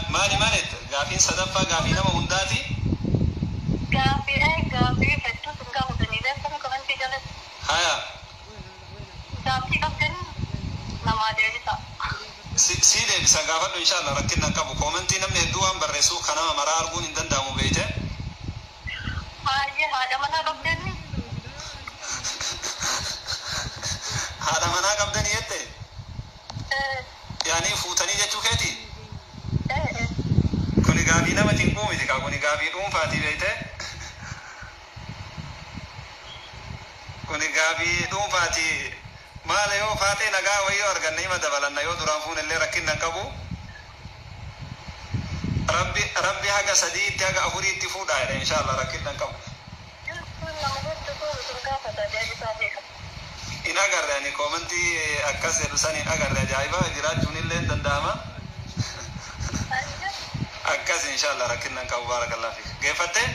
Maali maali gaafiin sadaffaa gaafii nama hundaati? Haya. Si deebisa, gaafadhu inshallah, rakkinna hin qabu. Koomentii namni hedduu waan barreessuuf kanama maraa arguun hin danda'amu beeyte. Haadha manaa qabdanii? Haadha manaa qabdanii jette? Yaani fuutanii jechuu keeti? Kuni gaafii nama cinquu miti kaa, kuni gaafii dhuunfaati beeyte. Kuni gaafii dhuunfaati. Maala yoo faatee nagaa wayyoo arganne hima dabalanna, yoo duraan fuunellee rakkinna hin qabu. Rabbi rabbi haga sadiitti haga afuriitti fuudhaa jedhe, inshallah rakkinna hin qabu. Hin agarre ani koomentii akkas jedhu san hin agarre, ajaa'iba, jiraachuun illee hin danda'ama. Akkas inshallah rakkinna hin qabu, baarakallahu fiik. Geeffattee?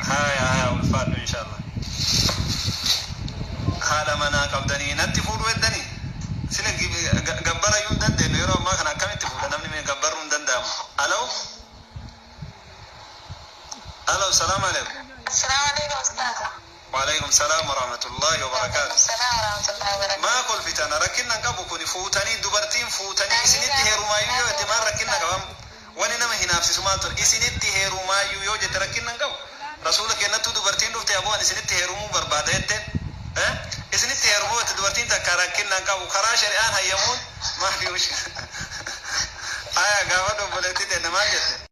Haya haya, ulfaadhu inshallah. Haadha manaa qabdanii natti fuudhuu heddanii? Sila gabbara iyyuu hin dandeenyu yeroo ammaa kana, akkamitti fuudha namni? Mee gabbarruu hin danda'amu. Alo? Alo, salaamu alaikum. Assalamu alaikum, ustaaza. Waalaikum salaam warahmatullahi wabarakaatu. Salaam warahmatullahi wabarakatuh. Maa kolfitana? Rakkinna hin qabu kuni. Fuutanii, dubartiin fuutanii isinitti heerumaayyuu yoo jette maal rakkinna qabam? Wani nama hinaafsisu maal ture? Isinitti heerumaayyuu yoo jette rakkinna hin qabu. Rasuula kennattuu dubartiin dhufte, "Aboo, ani isinitti heerumuu barbaada" jette. Isinitti heerumuu jette dubartiin takka, rakkinna hin qabu. Karaa shari'aan hayyamuun maafi mushkila? Aya, gaafa obboleettii teenne maal jette?